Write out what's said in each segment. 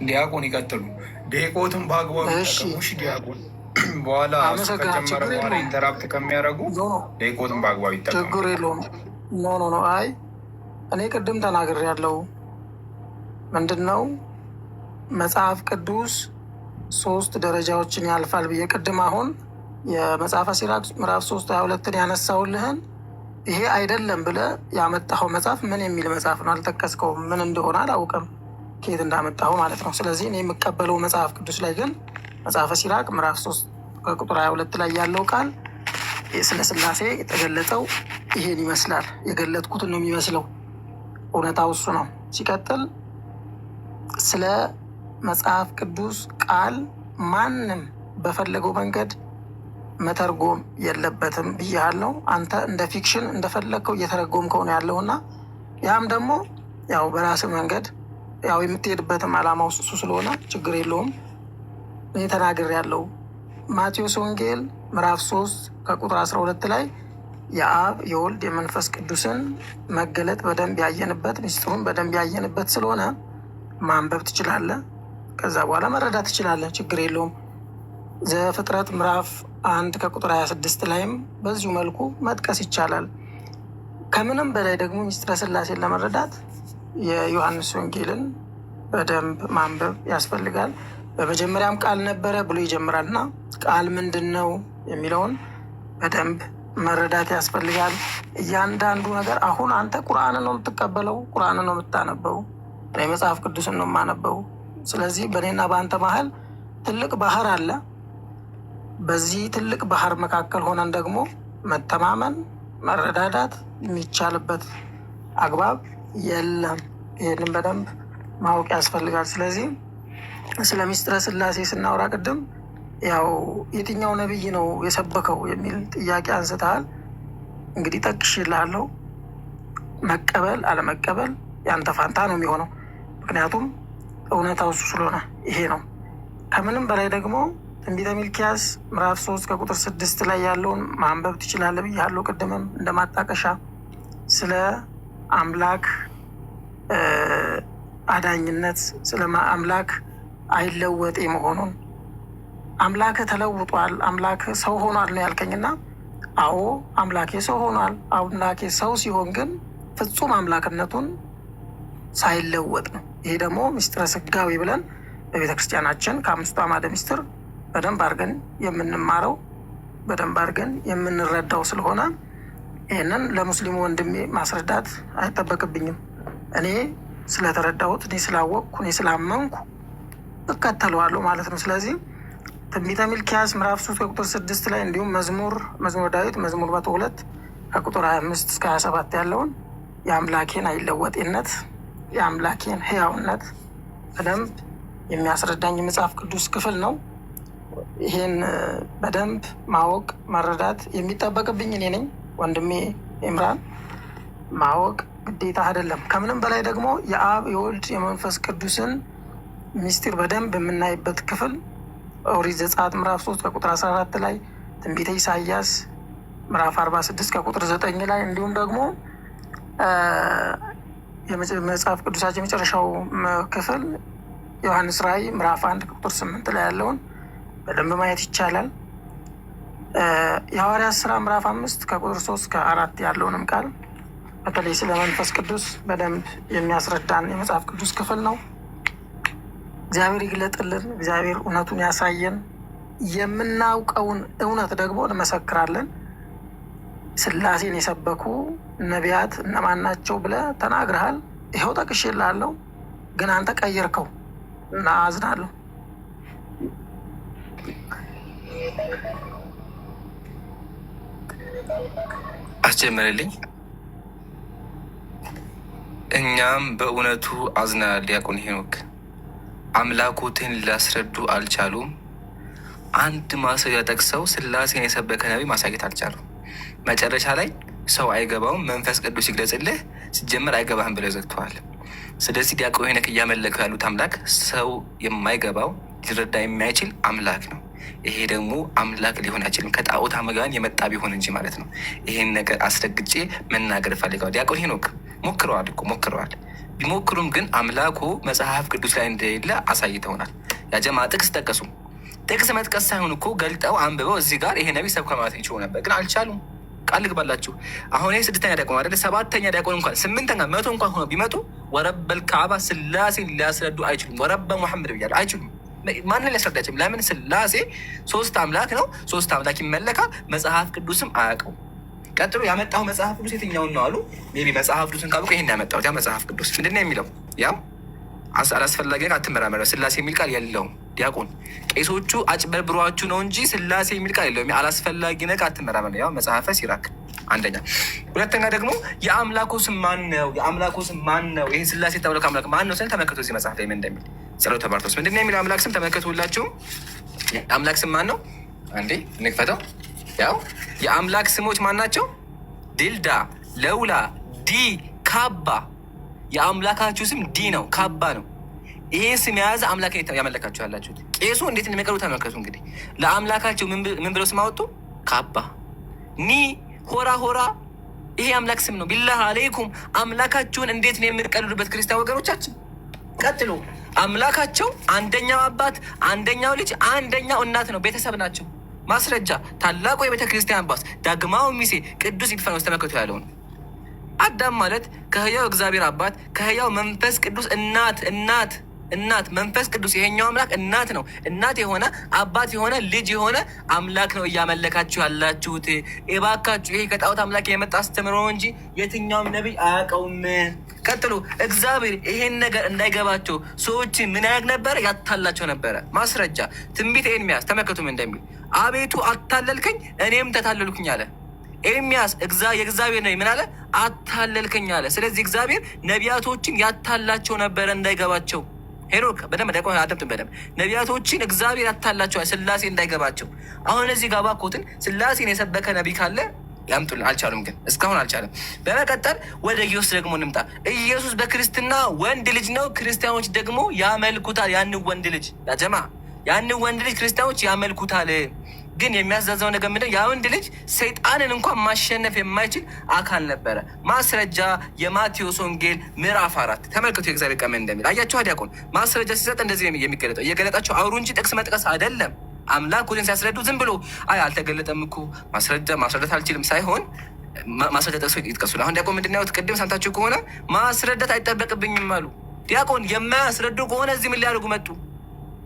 ዲያቆን ይቀጥሉ። ደቂቆትን በአግባቡ ይጠቀሙ። ዲያቆን በኋላ እሱ ከጀመረ በኋላ interrupt ከሚያደርጉ ደቂቆትን በአግባቡ ይጠቀሙ። ችግር የለውም። No, no, no። አይ፣ እኔ ቅድም ተናግሬያለሁ። ምንድን ነው፣ መጽሐፍ ቅዱስ ሶስት ደረጃዎችን ያልፋል ብዬ ቅድም አሁን የመጽሐፈ ሲራክ ምዕራፍ 3:22ን ያነሳውልህን ይሄ አይደለም ብለህ ያመጣኸው መጽሐፍ ምን የሚል መጽሐፍ ነው? አልጠቀስከውም። ምን እንደሆነ አላውቅም፣ ከየት እንዳመጣኸው ማለት ነው። ስለዚህ እኔ የምቀበለው መጽሐፍ ቅዱስ ላይ ግን መጽሐፈ ሲራክ ምዕራፍ 3 ከቁጥር 22 ላይ ያለው ቃል ስለ ስላሴ የተገለጸው ይሄን ይመስላል። የገለጥኩትን ነው የሚመስለው። እውነታው እሱ ነው። ሲቀጥል ስለ መጽሐፍ ቅዱስ ቃል ማንም በፈለገው መንገድ መተርጎም የለበትም ብያለሁ። አንተ እንደ fiction እንደፈለግከው እየተረጎምከው ነው ያለው እና ያም ደግሞ ያው በራስህ መንገድ ያው የምትሄድበትም ዓላማው እሱ ስለሆነ ችግር የለውም። እኔ ተናግሬያለሁ። ማቴዎስ ወንጌል ምዕራፍ 3 ከቁጥር 12 ላይ የአብ፣ የወልድ፣ የመንፈስ ቅዱስን መገለጥ በደንብ ያየንበት፣ ሚስጥሩን በደንብ ያየንበት ስለሆነ ማንበብ ትችላለህ። ከዛ በኋላ መረዳት ትችላለህ። ችግር የለውም። ዘፍጥረት ምዕራፍ 1 ከቁጥር 26 ላይም በዚሁ መልኩ መጥቀስ ይቻላል። ከምንም በላይ ደግሞ ሚስጥረ ስላሴን ለመረዳት የዮሐንስ ወንጌልን በደንብ ማንበብ ያስፈልጋል። በመጀመሪያም ቃል ነበረ ብሎ ይጀምራል እና ቃል ምንድን ነው የሚለውን በደንብ መረዳት ያስፈልጋል። እያንዳንዱ ነገር አሁን አንተ ቁርአንን ነው የምትቀበለው፣ ቁርአንን ነው የምታነበው፣ እኔ መጽሐፍ ቅዱስን ነው የማነበው። ስለዚህ በእኔና በአንተ መሀል ትልቅ ባህር አለ። በዚህ ትልቅ ባህር መካከል ሆነን ደግሞ መተማመን፣ መረዳዳት የሚቻልበት አግባብ የለም። ይህንን በደንብ ማወቅ ያስፈልጋል። ስለዚህ ስለ ሚስጥረ ስላሴ ስናወራ ቅድም ያው የትኛው ነቢይ ነው የሰበከው የሚል ጥያቄ አንስተሃል። እንግዲህ ጠቅሼልሃለሁ። መቀበል አለመቀበል ያንተ ፋንታ ነው የሚሆነው። ምክንያቱም እውነታው እሱ ስለሆነ ይሄ ነው። ከምንም በላይ ደግሞ ትንቢተ ሚልኪያስ ምዕራፍ 3 ከቁጥር 6 ላይ ያለውን ማንበብ ትችላለህ ብያለሁ። ቅድምም እንደ ማጣቀሻ ስለ አምላክ አዳኝነት፣ ስለ አምላክ አይለወጤ መሆኑን። አምላክ ተለውጧል፣ አምላክ ሰው ሆኗል ነው ያልከኝና አዎ፣ አምላኬ ሰው ሆኗል። አምላኬ ሰው ሲሆን ግን ፍጹም አምላክነቱን ሳይለወጥ ነው። ይሄ ደግሞ ምስጢረ ስጋዊ ብለን በቤተ ክርስቲያናችን ከአምስቱ አዕማደ ምስጢር በደንብ አድርገን የምንማረው፣ በደንብ አድርገን የምንረዳው ስለሆነ ይህንን ለሙስሊሙ ወንድሜ ማስረዳት አይጠበቅብኝም። እኔ ስለተረዳሁት፣ እኔ ስላወቅኩ፣ እኔ ስላመንኩ እከተለዋለሁ ማለት ነው። ስለዚህ ትንቢተ ሚልኪያስ ምዕራፍ 3 ከቁጥር 6 ላይ እንዲሁም መዝሙር ዳዊት መዝሙር 102 ከቁጥር 25 እስከ 27 ያለውን የአምላኬን አይለወጤነት፣ የአምላኬን ሕያውነት በደንብ የሚያስረዳኝ የመጽሐፍ ቅዱስ ክፍል ነው። ይሄን በደንብ ማወቅ መረዳት የሚጠበቅብኝ እኔ ነኝ። ወንድሜ ኢምራን፣ ማወቅ ግዴታ አይደለም። ከምንም በላይ ደግሞ የአብ፣ የወልድ፣ የመንፈስ ቅዱስን ምስጢር በደንብ የምናይበት ክፍል ኦሪት ዘጸአት ምዕራፍ 3 ከቁጥር 14 ላይ፣ ትንቢተ ኢሳያስ ምዕራፍ 46 ከቁጥር 9 ላይ፣ እንዲሁም ደግሞ የመጽሐፍ ቅዱሳችን የመጨረሻው ክፍል ዮሐንስ ራእይ ምዕራፍ 1 ከቁጥር 8 ላይ ያለውን በደንብ ማየት ይቻላል። የሐዋርያት ስራ ምዕራፍ 5 ከቁጥር 3 ከ4 ያለውንም ቃል በተለይ ስለ መንፈስ ቅዱስ በደንብ የሚያስረዳን የመጽሐፍ ቅዱስ ክፍል ነው። እግዚአብሔር ይግለጥልን። እግዚአብሔር እውነቱን ያሳየን። የምናውቀውን እውነት ደግሞ እንመሰክራለን። ስላሴን የሰበኩ ነቢያት እነማን ናቸው ብለህ ተናግረሃል። ይኸው ጠቅሼልሃለሁ፣ ግን አንተ ቀየርከው እና አዝናለሁ። አስጀመረልኝ። እኛም በእውነቱ አዝናል። ዲያቆን ሄኖክ አምላኮትን ሊያስረዱ አልቻሉም። አንድ ማስረጃ ጠቅሰው ስላሴን የሰበከ ነቢይ ማሳየት አልቻሉም። መጨረሻ ላይ ሰው አይገባውም፣ መንፈስ ቅዱስ ይግለጽልህ፣ ሲጀመር አይገባህም ብለው ዘግተዋል። ስለዚህ ዲያቆን ሄኖክ እያመለከው ያሉት አምላክ ሰው የማይገባው፣ ሊረዳ የማይችል አምላክ ነው። ይሄ ደግሞ አምላክ ሊሆን አይችልም፣ ከጣዖት አምላክ የመጣ ቢሆን እንጂ ማለት ነው። ይሄን ነገር አስረግጬ መናገር እፈልጋለሁ። ዲያቆን ሄኖክ ሞክረዋል እኮ ሞክረዋል። ቢሞክሩም ግን አምላኩ መጽሐፍ ቅዱስ ላይ እንደሌለ አሳይተውናል። ያጀማ ጥቅስ ጠቀሱ። ጥቅስ መጥቀስ ሳይሆን እኮ ገልጠው አንብበው እዚህ ጋር ይሄ ነቢይ ሰብከ ማለት ይችሉ ነበር፣ ግን አልቻሉም። ቃል ልግባላችሁ። አሁን ይሄ ስድስተኛ ዲያቆን አይደለ? ሰባተኛ ዲያቆን እንኳን ስምንተኛ መቶ እንኳን ሆነው ቢመጡ ወረበል ካዕባ ስላሴን ሊያስረዱ አይችሉም። ወረበ ሙሐመድ ብያለሁ፣ አይችሉም። ማንን ሊያስረዳ አይችልም። ለምን? ስላሴ ሶስት አምላክ ነው። ሶስት አምላክ ይመለካል። መጽሐፍ ቅዱስም አያውቀውም። ቀጥሎ ያመጣው መጽሐፍ ቅዱስ የትኛውን ነው አሉ። Maybe መጽሐፍ ቅዱስን ካወቁ ይሄን ያመጣሁት ያ መጽሐፍ ቅዱስ ምንድን ነው የሚለው? ያው አላስፈላጊ ነገር አትመራመረው። ስላሴ የሚል ቃል የለውም። ዲያቆን ቄሶቹ አጭበርብሯችሁ ነው እንጂ ስላሴ የሚል ቃል የለውም። አላስፈላጊ ነገር አትመራመረው። ያው መጽሐፈ ሲራክ አንደኛ። ሁለተኛ ደግሞ የአምላኩ ስም ማን ነው? የአምላኩ ስም ማን ነው? ይህን ስላሴ ተብሎ ከአምላክ ማን ነው ስንል ተመልከቱ። እዚህ መጽሐፍ ላይ ምን እንደሚል ጸሎተ ባርቶስ ምንድን ነው የሚለው አምላክ ስም ተመልከቱ። ሁላችሁም የአምላክ ስም ማን ነው? አንዴ እንክፈተው። ያው የአምላክ ስሞች ማን ናቸው? ድልዳ፣ ለውላ፣ ዲ፣ ካባ። የአምላካችሁ ስም ዲ ነው፣ ካባ ነው። ይሄ ስም የያዘ አምላክ ያመለካችሁ ያላችሁት። ቄሱ እንዴት እንደሚቀርቡ ተመልከቱ። እንግዲህ ለአምላካቸው ምን ብለው ስም አወጡ? ካባ፣ ኒ፣ ሆራ ሆራ። ይሄ አምላክ ስም ነው። ቢላህ አለይኩም አምላካችሁን እንዴት ነው የምትቀልዱበት? ክርስቲያን ወገኖቻችን ቀጥሉ። አምላካቸው አንደኛው አባት፣ አንደኛው ልጅ፣ አንደኛው እናት ነው። ቤተሰብ ናቸው። ማስረጃ ታላቁ የቤተ ክርስቲያን አባት ዳግማዊ ሚሴ ቅዱስ ኢጲፋንዮስ ተመልከቱ ያለውን አዳም ማለት ከህያው እግዚአብሔር አባት ከህያው መንፈስ ቅዱስ እናት እናት እናት መንፈስ ቅዱስ ይሄኛው አምላክ እናት ነው። እናት የሆነ አባት የሆነ ልጅ የሆነ አምላክ ነው እያመለካችሁ ያላችሁት። እባካችሁ ይሄ ከጣዖት አምላክ የመጣ አስተምሮ እንጂ የትኛውም ነቢይ አያውቀውም። ቀጥሎ እግዚአብሔር ይሄን ነገር እንዳይገባቸው ሰዎች ምን ያደርግ ነበረ? ያታላቸው ነበረ። ማስረጃ ትንቢተ ኤርምያስ ተመልከቱም እንደሚል አቤቱ አታለልከኝ፣ እኔም ተታለልኩኝ አለ። ኤርሚያስ የእግዚአብሔር ነቢይ ምን አለ? አታለልከኝ አለ። ስለዚህ እግዚአብሔር ነቢያቶችን ያታላቸው ነበረ እንዳይገባቸው። ሄኖክ በደንብ ዲያቆን አዳምጡን በደንብ ነቢያቶችን እግዚአብሔር ያታላቸዋል ስላሴ እንዳይገባቸው። አሁን እዚህ ጋር ባኮትን ስላሴን የሰበከ ነቢይ ካለ ያምጡልን። አልቻሉም፣ ግን እስካሁን አልቻለም። በመቀጠል ወደ ኢየሱስ ደግሞ እንምጣ። ኢየሱስ በክርስትና ወንድ ልጅ ነው። ክርስቲያኖች ደግሞ ያመልኩታል ያንን ወንድ ልጅ። ያጀማ ያንን ወንድ ልጅ ክርስቲያኖች ያመልኩታል። ግን የሚያዛዘው ነገር ምንድነው? ያ ወንድ ልጅ ሰይጣንን እንኳን ማሸነፍ የማይችል አካል ነበረ። ማስረጃ የማቴዎስ ወንጌል ምዕራፍ 4 ተመልከቱ። የእግዚአብሔር ቃል ምን እንደሚል አያችሁ። ዲያቆን ማስረጃ ሲሰጥ እንደዚህ ነው የሚገለጠው። እየገለጣቸው አውሩ እንጂ ጥቅስ መጥቀስ አይደለም። አምላክ ወደን ሲያስረዱ ዝም ብሎ አይ አልተገለጠም እኮ ማስረጃ ማስረዳት አልችልም ሳይሆን ማስረጃ ጠቅሶ ይጥቀሱ። አሁን ዲያቆን ምንድን ነው ያሉት? ቅድም ሰምታችሁ ከሆነ ማስረዳት አይጠበቅብኝም አሉ። ዲያቆን የማያስረዱ ከሆነ እዚህ ምን ሊያደርጉ መጡ?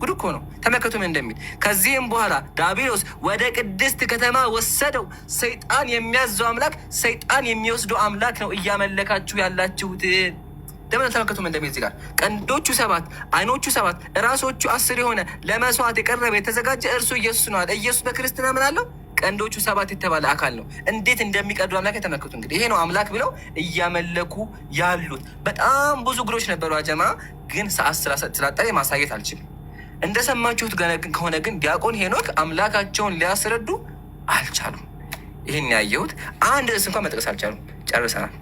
ጉድ እኮ ነው። ተመልከቱ ምን እንደሚል። ከዚህም በኋላ ዲያብሎስ ወደ ቅድስት ከተማ ወሰደው። ሰይጣን የሚያዘው አምላክ ሰይጣን የሚወስደው አምላክ ነው እያመለካችሁ ያላችሁት። ደግሞ ተመልከቱ ምን እንደሚል እዚህ ጋር ቀንዶቹ 7 አይኖቹ 7 ራሶቹ 10 የሆነ ለመስዋዕት የቀረበ የተዘጋጀ እርሱ ኢየሱስ ነው አለ። ኢየሱስ በክርስትና ምን አለው? ቀንዶቹ 7 የተባለ አካል ነው። እንዴት እንደሚቀዱ አምላክ የተመልከቱ። እንግዲህ ይሄ ነው አምላክ ብለው እያመለኩ ያሉት። በጣም ብዙ ጉዶች ነበሩ አጀማ፣ ግን ሰዓት ስላጠረ ማሳየት አልችልም። እንደሰማችሁት ከሆነ ግን ዲያቆን ሄኖክ አምላካቸውን ሊያስረዱ አልቻሉም። ይህን ያየሁት አንድ ርዕስ እንኳን መጥቀስ አልቻሉም። ጨርሰናል።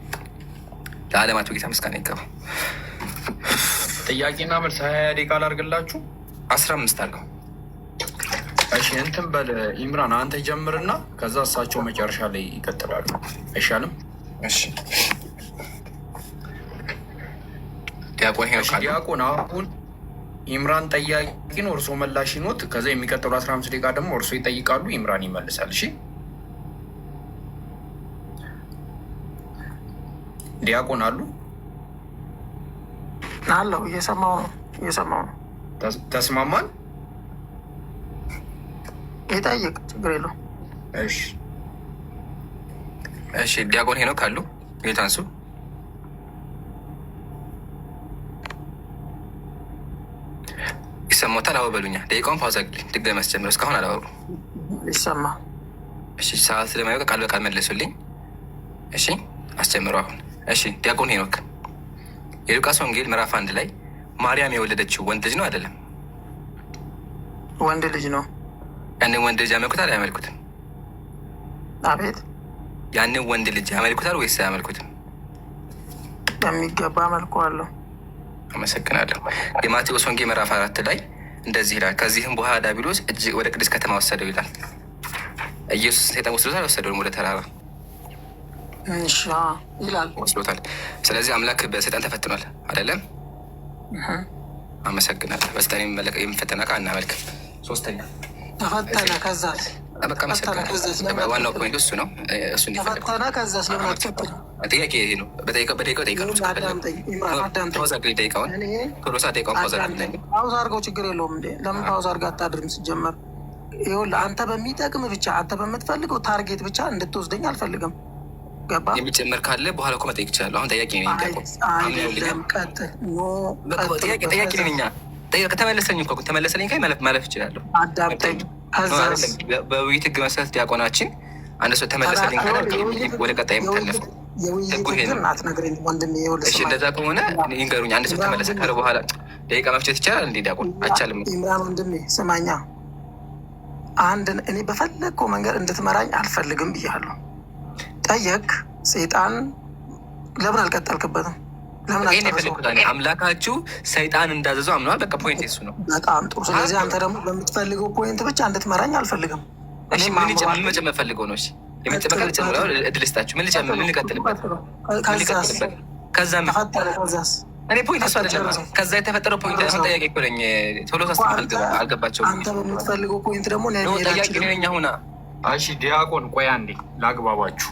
ለዓለማቱ ጌታ ምስጋና ይገባ። ጥያቄና መልስ 20 ደቂቃ ላድርግላችሁ። 15 አድርገው። እሺ እንትን በል ኢምራን፣ አንተ ጀምርና ከዛ እሳቸው መጨረሻ ላይ ይቀጥላሉ። አይሻልም? እሺ ዲያቆን ሄኖክ አሉ። ዲያቆን አሁን ኢምራን ጠያቂ ነው፣ እርሶ መላሽ ኖት። ከዛ የሚቀጥሉ 15 ደቂቃ ደግሞ እርሶ ይጠይቃሉ፣ ኢምራን ይመልሳል። እሺ ዲያቆን አሉ? አለው። እየሰማው ነው፣ እየሰማው ነው። ተስማማን? ይጠይቅ፣ ችግር የለውም። እሺ እሺ ዲያቆን ሄኖክ አሉ። ጌታንሱ ይሰማታል? አዎ በሉኛ። ደቂቃውን pause አድርግልኝ። ድጋሚ አስጀምረው። እስካሁን አላወሩ። ይሰማል። እሺ ሰዓት ስለማይበቃ ቃል በቃል መለሱልኝ። እሺ አስጀምረው አሁን። እሺ ዲያቆን ሄኖክ የሉቃስ ወንጌል ምዕራፍ 1 ላይ ማርያም የወለደችው ወንድ ልጅ ነው አይደለም? ወንድ ልጅ ነው። ያንን ወንድ ልጅ ያመልኩታል አያመልኩትም? አቤት። ያንን ወንድ ልጅ ያመልኩታል ወይስ አያመልኩትም? በሚገባ አመልከዋለሁ። አመሰግናለሁ። የማቴዎስ ወንጌል ምዕራፍ 4 ላይ እንደዚህ ይላል። ከዚህም በኋላ ዲያብሎስ እጅግ ወደ ቅድስት ከተማ ወሰደው ይላል። ኢየሱስ ሰይጣን ወስዶታል። ወሰደውም ወደ ተራራ ይላል ወስዶታል። ስለዚህ አምላክ በሰይጣን ተፈትኗል አይደለም? አመሰግናለሁ። በሰይጣን የሚፈተን አካል አናመልክም። ሶስተኛ ተፈተነ። ከዛስ? በቃ አመሰግናለሁ። ዋናው point እሱ ነው። እሱ ተፈተነ። ከዛስ ለምን አትቀጥልም? ጥያቄ ይሄ ነው። በደቂቃው ጠይቃለሁ። ደቂቃውን ቶሎሳ ደቂቃውን pause pause አድርገው ችግር የለውም እንዴ። ለምን pause አድርገህ አታድርም? ሲጀመር ይኸውልህ አንተ በሚጠቅም ብቻ አንተ በምትፈልገው target ብቻ እንድትወስደኝ አልፈልግም። ገባ? የሚጨመር ካለ በኋላ እኮ መጠየቅ ይችላለሁ። አሁን ጠያቂ ነኝ። አይደለም፣ ቀጥል። ጠያቂ ነኝ። ተመለሰኝ እኮ ተመለሰልኝ። ማለፍ እችላለሁ። አዳምጠኝ። ከዛስ በውይይት ህግ መሰረት ዲያቆናችን አንድ ሰው ተመለሰልኝ ካለ ወደ ቀጣይ የሚታለፈው የውይይት ህግን አትነግረኝም ወንድሜ። እሺ እንደዛ ከሆነ ይንገሩኝ። አንድ ሰው ተመለሰ ካለ በኋላ ደቂቃ መፍጨት ይቻላል እንዴ ዲያቆን? አይቻልም። ኢምራን ወንድሜ ስማኛ፣ አንድ እኔ በፈለግከው መንገድ እንድትመራኝ አልፈልግም ብያለሁ። ጠየቅ። ሰይጣን ለምን አልቀጠልክበትም? ለምን አምላካችሁ ሰይጣን እንዳዘዘው አምነዋል። በቃ point እሱ ነው። በጣም ጥሩ። ስለዚህ አንተ ደግሞ በምትፈልገው point ብቻ እንድትመራኝ አልፈልግም። ምን መጨመር ፈልገው ነው? የሚጨመር እድል ስጣችሁ። ምን ልጨምር? ምን ልቀጥልበት? ከዛ ከዛስ እኔ point እሱ አይደለም። ከዛ የተፈጠረው point አሁን ጠያቂ እኮ ነኝ። ቶሎ አልገባቸውም። አንተ በምትፈልገው point ደግሞ ጠያቂ ነኝ አሁና። እሺ ዲያቆን ቆይ አንዴ ላግባባችሁ።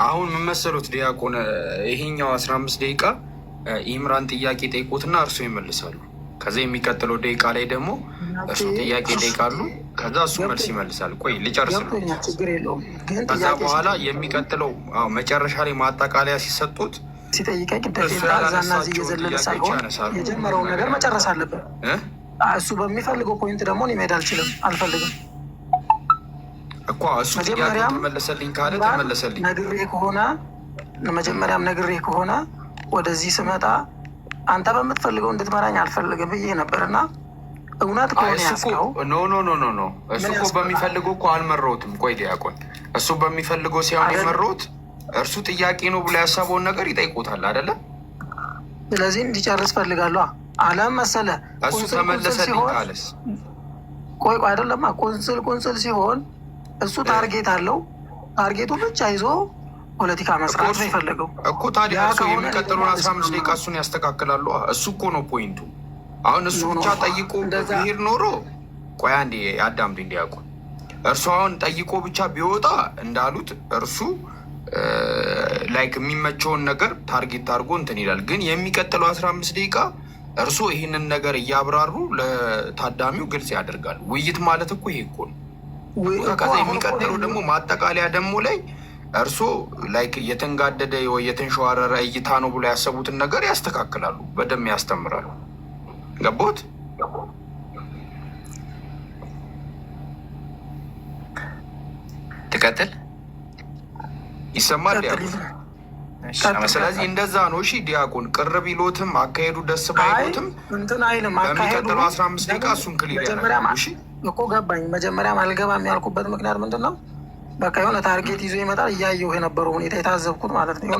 አሁን ምን መሰሉት ዲያቆን፣ ይሄኛው 15 ደቂቃ ኢምራን ጥያቄ ጠይቆትና እርሱ ይመልሳሉ። ከዛ የሚቀጥለው ደቂቃ ላይ ደግሞ እርሱ ጥያቄ ይጠይቃሉ። ከዛ እሱ መልስ ይመልሳል። ቆይ ልጨርስ ነው። ከዛ በኋላ የሚቀጥለው መጨረሻ ላይ ማጠቃለያ ሲሰጡት ሲጠይቀኝ እዛና እዚህ እየዘለለ ሳይሆን የጀመረውን ነገር መጨረስ አለብን። እሱ በሚፈልገው point ደግሞ እኔ መሄድ አልችልም፣ አልፈልግም እኮ እሱ ተመለሰልኝ ካለ ተመለሰልኝ። ነግሬ ከሆነ መጀመሪያም ነግሬ ከሆነ ወደዚህ ስመጣ አንተ በምትፈልገው እንድትመራኝ አልፈልግም ብዬ ነበር እና እውነት ከሆነ ያዝከው no no no no no እሱ እኮ በሚፈልገው እኮ አልመራሁትም። ቆይ ዲያቆን፣ እሱ በሚፈልገው ሳይሆን የመራሁት እርሱ ጥያቄ ነው ብሎ ያሰበውን ነገር ይጠይቁታል አይደለ? ስለዚህ እንዲጨርስ ፈልጋለሁ። አለም መሰለ እሱ ተመለሰልኝ ካለስ ቆይ ቆይ አይደለማ ቁንጽል ቁንጽል ሲሆን እሱ target አለው። target ኡ ብቻ ይዞ ፖለቲካ መስራት ነው የፈለገው እኮ። ታዲያ እርሱ የሚቀጥለውን 15 ደቂቃ እሱን ያስተካክላሉ። እሱ እኮ ነው point ኡ። አሁን እሱ ብቻ ጠይቆ ቢሄድ ኖሮ ቆይ አንዴ አዳምጡኝ ዲያቆን። እርሱ አሁን ጠይቆ ብቻ ቢወጣ እንዳሉት እርሱ like የሚመቸውን ነገር target አድርጎ እንትን ይላል። ግን የሚቀጥለው 15 ደቂቃ እርሱ ይህንን ነገር እያብራሩ ለታዳሚው ግልጽ ያደርጋል። ውይይት ማለት እኮ ይሄ እኮ ነው። ከዛ የሚቀጥለው ደግሞ ማጠቃለያ ደግሞ ላይ እርሶ like የተንጋደደ ወይ የተንሸዋረረ እይታ ነው ብሎ ያሰቡትን ነገር ያስተካክላሉ፣ በደንብ ያስተምራሉ። ገቦት? ትቀጥል ይሰማል ዲያቆን። ስለዚህ እንደዛ ነው። እሺ ዲያቆን ቅር ቢሎትም አካሄዱ ደስ ባይሎትም እንትን አይልም። በሚቀጥለው 15 ደቂቃ እሱን clear ያደርጋሉ። እሺ እኮ ገባኝ። መጀመሪያም አልገባም ያልኩበት ምክንያት ምንድን ነው? በቃ የሆነ target ይዞ ይመጣል። እያየሁ የነበረው ሁኔታ የታዘብኩት ማለት ነው።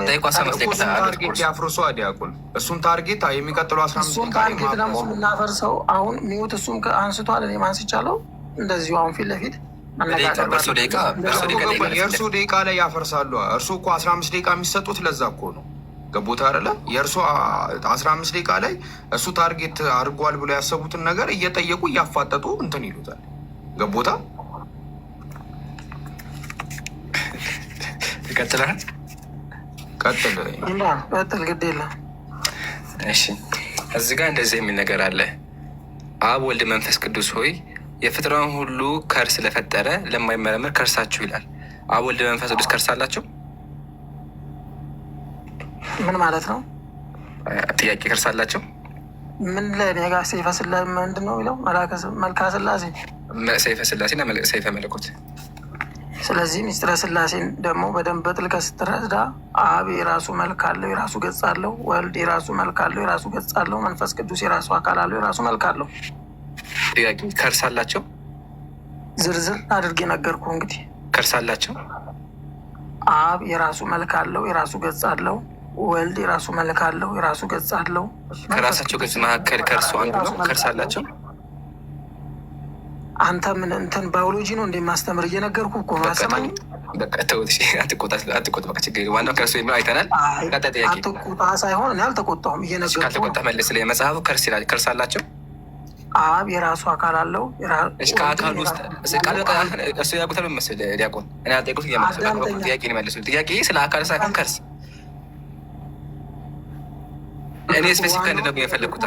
target ያፍርሷ ዲያቆን፣ እሱን target የሚቀጥለው 15 እሱን target ደግሞ የምናፈርሰው አሁን mute እሱም አንስቷል፣ እኔም አንስቻለሁ። እንደዚሁ አሁን ፊት ለፊት የእርሱ ደቂቃ ላይ ያፈርሳሉ። እርሱ እኮ 15 ደቂቃ የሚሰጡት ለዛ እኮ ነው። ገቦት አይደለ? የእርሱ 15 ደቂቃ ላይ እሱ target አድርጓል ብሎ ያሰቡትን ነገር እየጠየቁ እያፋጠጡ እንትን ይሉታል። ገቦታ ይቀጥላል። ቀጥል ቀጥል፣ ግድ የለም። እሺ እዚህ ጋር እንደዚህ የሚል ነገር አለ። አብ ወልድ መንፈስ ቅዱስ ሆይ የፍጥረውን ሁሉ ከርስ ለፈጠረ ለማይመረመር ከርሳችሁ ይላል። አብ ወልድ መንፈስ ቅዱስ ከርስ አላቸው? ምን ማለት ነው? ጥያቄ ከርስ አላቸው? ምን ላይ ጋ ሰይፈ ስላሴ ምንድን ነው የሚለው? መልካ ስላሴ፣ ሰይፈ ስላሴ እና ሰይፈ መለኮት። ስለዚህ ሚስጥረ ስላሴን ደግሞ በደንብ በጥልቀት ስትረዳ አብ የራሱ መልክ አለው፣ የራሱ ገጽ አለው። ወልድ የራሱ መልክ አለው፣ የራሱ ገጽ አለው። መንፈስ ቅዱስ የራሱ አካል አለው፣ የራሱ መልክ አለው። ጥያቄ ከርስ አላቸው? ዝርዝር አድርጌ ነገርኩህ። እንግዲህ ከርስ አላቸው። አብ የራሱ መልክ አለው፣ የራሱ ገጽ አለው። ወልድ የራሱ መልክ አለው፣ የራሱ ገጽ አለው። ከራሳቸው ገጽ መካከል ከእርሱ አንዱ ነው። ከርስ አላቸው። አንተ ምን እንትን ባዮሎጂ ነው እንደማስተምር እየነገርኩህ እኮ ነው። አሰማኝ። በቃ ተውት። እሺ፣ አትቆጣ፣ አትቆጣ። በቃ ችግር የለም። ዋናው curse የሚለው አይተናል። ቀጣይ ጥያቄ። አትቆጣ ሳይሆን እኔ አልተቆጣሁም፣ እየነገርኩህ ነው። ካልተቆጣ መልስልኝ። መጽሐፉ curse ይላል። Curse አላቸው። አብ የራሱ አካል አለው። እሺ፣ ከአካል ውስጥ ቃል በቃል እሱ ያውቁታል መሰለህ ዲያቆን። እኔ አልጠየቁት እየመለሱ ጥያቄ መልሱ። ጥያቄ ስለ አካል ሳይሆን curse። እኔ specifically እንድነግሩኝ የፈለግኩት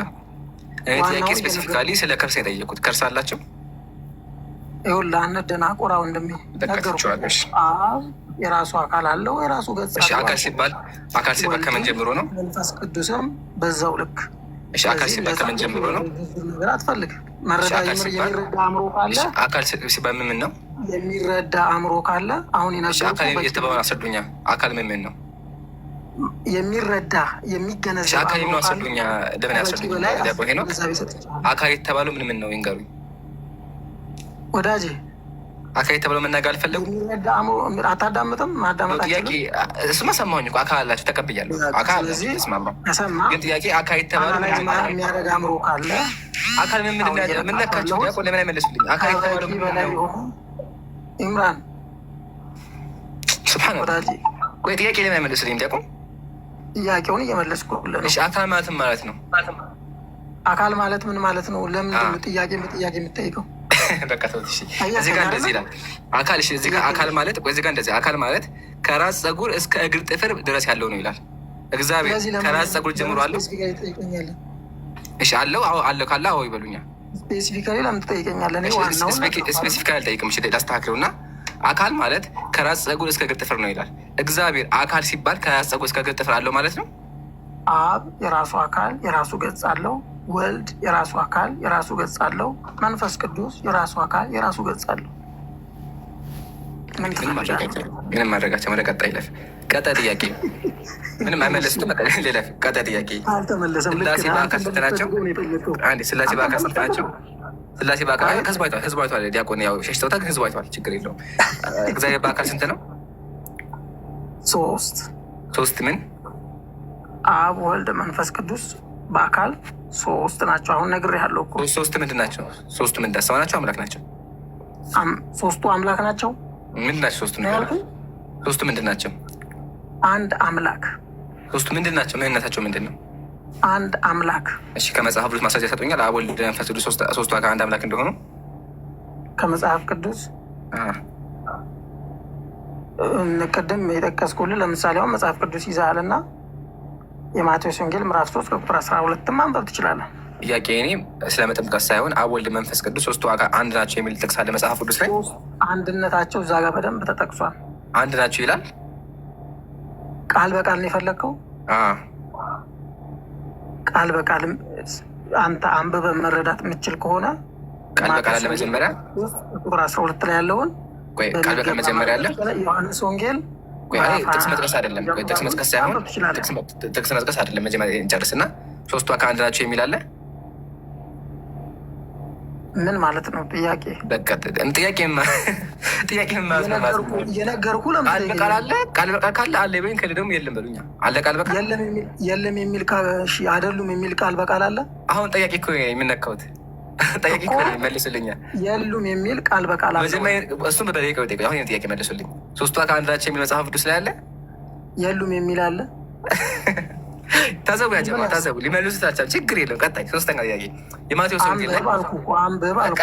እኔ ጥያቄ specifically ስለ curse የጠየቁት curse አላቸው። ይኸውልህ አንደናቆራ ወንድሜ፣ ነገርኩህ። አብ የራሱ አካል አለው፣ የራሱ ገጽ አለው። አካል ሲባል ከምን ጀምሮ ነው? መንፈስ ቅዱስም በዛው ልክ። እሺ፣ አካል ሲባል ከምን ጀምሮ ነው? ነገር አትፈልግ። መረዳ የሚረዳ አእምሮ ካለ አካል ሲባል ምን ምን ነው? የሚረዳ አእምሮ ካለ አሁን የነገርኩህ አካል የተባለውን አስረዱኛ። አካል ምን ምን ነው? የሚረዳ የሚገነዘብ አካል የሚለው አስረዱኛ። ለምን ያስረዱኝ? ዲያቆን ሄኖክ አካል የተባለው ምን ምን ነው ይንገሩኝ። ወዳጄ። አካል የተባለው መናገር አልፈለጉም። የሚረዳ አእምሮ አታዳምጥም? ማዳመጥ ጥያቄ እሱማ ሰማሁኝ እኮ አካል አላቸው ተቀብያለሁ። አካል አላቸው ተስማማሁ። ግን ጥያቄ አካል የተባለው የሚያደርግ አእምሮ ካለ አካል ምን ምንድን ምን ነካቸው? ዲያቆን ለምን አይመለሱልኝ? አካል የተባለው ምን ነው? ኢምራን። ሱብሃነላህ። ቆይ ጥያቄ ለምን አይመለሱልኝም ዲያቆን? ጥያቄውን እየመለስኩልህ ነው። እሺ፣ አካል ማለት ምን ማለት ነው? አካል ማለት ምን ማለት ነው? ለምንድን ነው ጥያቄ በጥያቄ የምትጠይቀው? በቃ ተውት። እሺ፣ እዚህ ጋር እንደዚህ ይላል አካል። እሺ፣ እዚህ ጋር አካል ማለት፣ ቆይ፣ እዚህ ጋር እንደዚህ አካል ማለት ከራስ ፀጉር እስከ እግር ጥፍር ድረስ ያለው ነው ይላል። እግዚአብሔር ከራስ ፀጉር ጀምሮ አለው። እሺ፣ አለው። አዎ አለው ካለ አዎ ይበሉኛል። Specifically ለምን ትጠይቀኛለህ? እኔ ዋናውን Specifically አልጠይቅም። እሺ፣ ላስተካክለው እና አካል ማለት ከራስ ፀጉር እስከ እግር ጥፍር ነው ይላል። እግዚአብሔር አካል ሲባል ከራስ ፀጉር እስከ እግር ጥፍር አለው ማለት ነው። አብ የራሱ አካል የራሱ ገጽ አለው። ወልድ የራሱ አካል የራሱ ገጽ አለው። መንፈስ ቅዱስ የራሱ አካል የራሱ ገጽ አለው። ምን ምንም ማድረጋቸው ወደ ቀጣይ ይለፍ። ቀጣይ ጥያቄ ምንም አይመለሱትም። ልለፍ። ቀጣይ ጥያቄ። አልተመለሰም። ስላሴ በአካል ስንት ናቸው? አንዴ ስላሴ በአካል ስንት ናቸው? ስላሴ በአካል ህዝቡ አይቷል። ህዝቡ አይቷል። ዲያቆን ያው ሸሽተውታል፣ ግን ህዝቡ አይቷል። ችግር የለውም። እግዚአብሔር በአካል ስንት ነው? ሶስት። ሶስት ምን? አብ፣ ወልድ፣ መንፈስ ቅዱስ በአካል ሶስት ናቸው። አሁን ነግሬሃለሁ እኮ። ሶስት ምንድን ናቸው? ሶስቱ ምንድን ሰው ናቸው? አምላክ ናቸው? ሶስቱ አምላክ ናቸው። ምንድን ናቸው? ሶስቱ ሶስቱ ምንድን ናቸው? አንድ አምላክ። ሶስቱ ምንድን ናቸው? ምንነታቸው ምንድን ነው? አንድ አምላክ። እሺ፣ ከመጽሐፍ ቅዱስ ማስረጃ ይሰጡኛል? አብ፣ ወልድ፣ መንፈስ ቅዱስ ሶስቱ አካል አንድ አምላክ እንደሆኑ። ከመጽሐፍ ቅዱስ ቅድም የጠቀስኩልህ ለምሳሌ አሁን መጽሐፍ ቅዱስ ይዘሃል እና የማቴዎስ ወንጌል ምዕራፍ 3 ከቁጥር 12 ማንበብ ትችላለህ። ጥያቄ እኔ ስለ መጥምቀት ሳይሆን አብ፣ ወልድ፣ መንፈስ ቅዱስ ሶስቱ አካል አንድ ናቸው የሚል ጥቅስ አለ መጽሐፍ ቅዱስ ላይ? አንድነታቸው እዛ ጋር በደንብ ተጠቅሷል። አንድ ናቸው ይላል። ቃል በቃል ነው የፈለግከው? ቃል በቃል አንተ አንብበህ መረዳት የምችል ከሆነ ቃል በቃል አለ መጀመሪያ ቁጥር 12 ላይ ያለውን ቃል በቃል መጀመሪያ አለ። ዮሐንስ ወንጌል ጥቅስ መጥቀስ አይደለም። ጥቅስ መጥቀስ ሳይሆን ጥቅስ መጥቀስ አይደለም። መጀመሪያ እንጨርስና ሶስቱ አካል አንድ ናቸው የሚል አለ። ምን ማለት ነው? ጥያቄ በቃ ጥያቄ ጥያቄ እየነገርኩህ ቃል በቃል አለ። ቃል በቃል ካለ አለ በሉኝ፣ ከሌለ ደግሞ የለም በሉኛ። አለ ቃል በቃል የለም የሚል አይደሉም የሚል ቃል በቃል አለ። አሁን ጠያቂ እኮ የምነካሁት ጠያቂ እኮ መልሱልኛል። የሉም የሚል ቃል በቃል አለ። እሱም በጠየቀው ጠይቀው። አሁን ጥያቄ መልሱልኝ። ሶስቱ አካል አንድ ናቸው የሚል መጽሐፍ ቅዱስ ላይ አለ። የሉም የሚል አለ። ታዘቡ፣ ያጀማ ታዘቡ። ሊመልሱት አልቻሉም። ችግር የለም። ቀጣይ ሶስተኛ ጥያቄ የማቴዎስ ወንጌል ላይ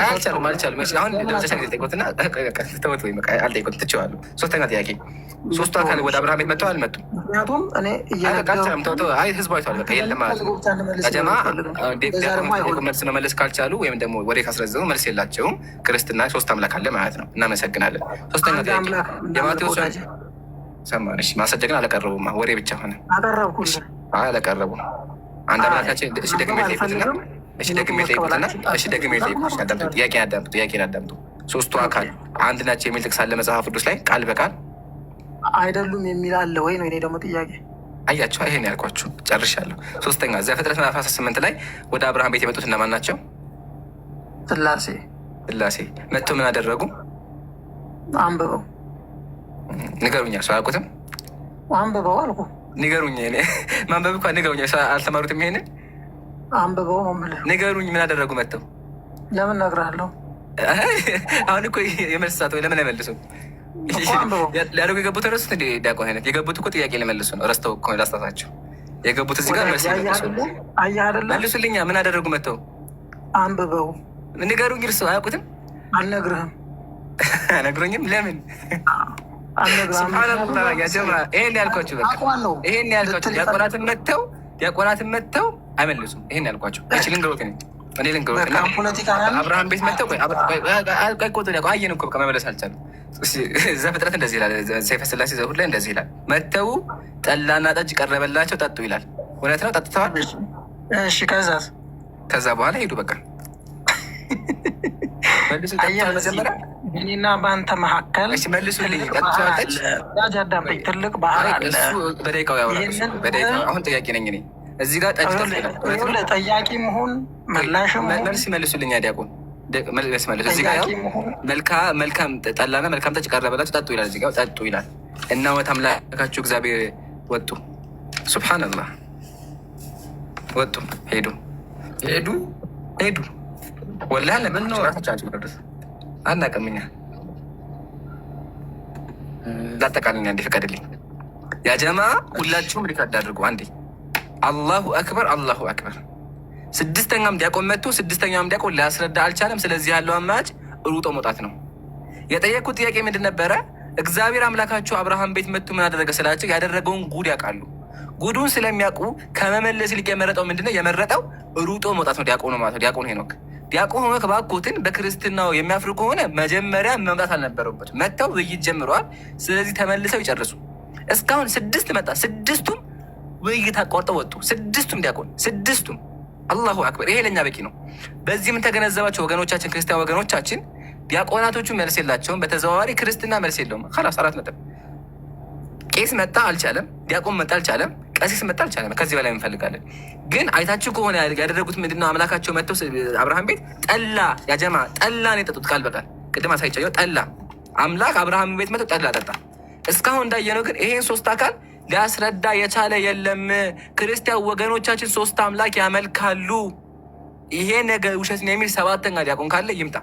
አልቻሉም አልቻሉም። አሁን ለመጨረሻ ጊዜ ጠይቆትና ተውት፣ ወይ አልጠይቆትም፣ ትቼዋለሁ። ሶስተኛ ጥያቄ ሶስቱ አካል ወደ አብርሃም ቤት መጥተው አልመጡም? ምክንያቱም እኔ አልቻለም። ተው፣ አይ ህዝቡ አይቷል። በቃ የለም ማለት ነው። ጀማ መልስ መመለስ ካልቻሉ ወይም ደግሞ ወሬ ካስረዘሙ መልስ የላቸውም። ክርስትና ሶስት አምላክ አለ ማለት ነው። እናመሰግናለን። ሶስተኛ ጥያቄ የማቴዎስ ሰማን። እሺ፣ ማስረጃ ግን አላቀረቡማ፣ ወሬ ብቻ ሆነ። አቀረብኩልህ። አላቀረቡም። አንድ አምላካችን። እሺ፣ ደግሜ ጠይቁትና እሺ፣ ደግሜ ጠይቁትና እሺ፣ ደግሜ ጠይቁት። አዳምጡ፣ ጥያቄን አዳምጡ፣ ጥያቄን አዳምጡ። ሶስቱ አካል አንድ ናቸው የሚል ጥቅስ አለ መጽሐፍ ቅዱስ ላይ ቃል በቃል? አይደሉም የሚል አለ ወይ ነው የእኔ ደግሞ ጥያቄ። አያቸው፣ ይሄን ያልኳችሁ ጨርሻለሁ። ሶስተኛ ዘፍጥረት ምዕራፍ 18 ላይ ወደ አብርሃም ቤት የመጡት እነማን ናቸው? ስላሴ። ስላሴ መጥተው ምን አደረጉ? አንብበው። ንገሩኛ። ሰው አያውቁትም። አንብበው አልኩ። ንገሩኝ። እኔ ማንበብ እኳ ንገሩኝ። አልተማሩትም። ይሄንን አንብበው ነው የምልህ። ንገሩኝ። ምን አደረጉ መጥተው? ለምን እነግርሃለሁ? አሁን እኮ የመልስ ሰዓት ወይ ለምን አይመልሱም? ሊያደርጉ የገቡት ረሱት እንደ ዲያቆን አይነት የገቡት እኮ ጥያቄ ሊመልሱ ነው። ረስተው እኮ ላስታውሳቸው የገቡት እዚህ ጋር መልስ መልሱልኛ። ምን አደረጉ መጥተው? አንብበው ንገሩኝ። እርስዎ አያውቁትም? አልነግርህም። አነግሮኝም። ለምን? ይሄን ያልኳቸው በቃ ይሄን ያልኳቸው ዲያቆናትን መጥተው አይመልሱም። ይሄን ያልኳቸው እቺ ልንገሮት እኔ ልንገሮት አብርሃም ቤት መጥተው አየን እኮ በቃ መመለስ አልቻሉም። ዘፍጥረት እንደዚህ ይላል። ሰይፈ ስላሴ ዘሁድ ላይ እንደዚህ ይላል። መጥተው ጠላና ጠጅ ቀረበላቸው ጠጡ ይላል። እውነት ነው፣ ጠጥተዋል። እሺ ከዛስ? ከዛ በኋላ ሄዱ። በቃ እኔና በአንተ መካከል መልሱልኝ። አዳምጠኝ። ትልቅ ባህር አለ። በደቂቃው ያወራል። አሁን ጥያቄ ነኝ እኔ እዚህ ጋር ጠጅ ጠያቂ መሆን መላሽ መልስ መልሱልኝ። ዲያቆን መልስ መልሱ። እዚህ ጋር መልካም ጠላና መልካም ጠጅ ቀረበላችሁ ጠጡ ይላል። እዚህ ጋር ጠጡ ይላል እና ወት አምላካችሁ እግዚአብሔር ወጡ። ሱብሓነላህ ወጡ፣ ሄዱ ሄዱ ሄዱ። ወላሂ ለምን ነው አናውቅም እኛ። ላጠቃልኝ አንዴ ፍቀድልኝ። ያ ጀማ ሁላችሁም record አድርጉ አንዴ። አላሁ አክበር አላሁ አክበር። ስድስተኛም ዲያቆን መጥቶ ስድስተኛም ዲያቆን ሊያስረዳ አልቻለም። ስለዚህ ያለው አማራጭ ሩጦ መውጣት ነው። የጠየቅኩት ጥያቄ ምንድን ነበረ? እግዚአብሔር አምላካቸው አብርሃም ቤት መጥቶ ምን አደረገ ስላቸው ያደረገውን ጉድ ያውቃሉ። ጉዱን ስለሚያውቁ ከመመለስ ይልቅ የመረጠው ምንድነው? የመረጠው ሩጦ መውጣት ነው። ዲያቆኑ ማለት ነው። ዲያቆን ሄኖክ ዲያቆን ሄኖክ እባክዎትን በክርስትናው የሚያፍሩ ከሆነ መጀመሪያ መምጣት አልነበረበት። መጥተው ውይይት ጀምረዋል። ስለዚህ ተመልሰው ይጨርሱ። እስካሁን ስድስት መጣ። ስድስቱም ውይይት አቋርጠው ወጡ። ስድስቱም ዲያቆን ስድስቱም። አላሁ አክበር። ይሄ ለእኛ በቂ ነው። በዚህ ምን ተገነዘባቸው ወገኖቻችን፣ ክርስቲያን ወገኖቻችን፣ ዲያቆናቶቹ መልስ የላቸውም። በተዘዋዋሪ ክርስትና መልስ የለውም። ላስ 4 ነጥብ። ቄስ መጣ አልቻለም። ዲያቆን መጣ አልቻለም። ቀሲስ መጣ አልቻለም። ከዚህ በላይ እንፈልጋለን። ግን አይታችሁ ከሆነ ያደረጉት ምንድነው? አምላካቸው መጥተው አብርሃም ቤት ጠላ ያጀማ ጠላ ነው የጠጡት። ቃል በቃል ቅድም አሳይቻለሁ። ጠላ አምላክ አብርሃም ቤት መጥተው ጠላ ጠጣ። እስካሁን እንዳየነው ግን ይሄን ሶስት አካል ሊያስረዳ የቻለ የለም። ክርስቲያን ወገኖቻችን ሶስት አምላክ ያመልካሉ፣ ይሄ ነገር ውሸት ነው የሚል ሰባተኛ ዲያቆን ካለ ይምጣ።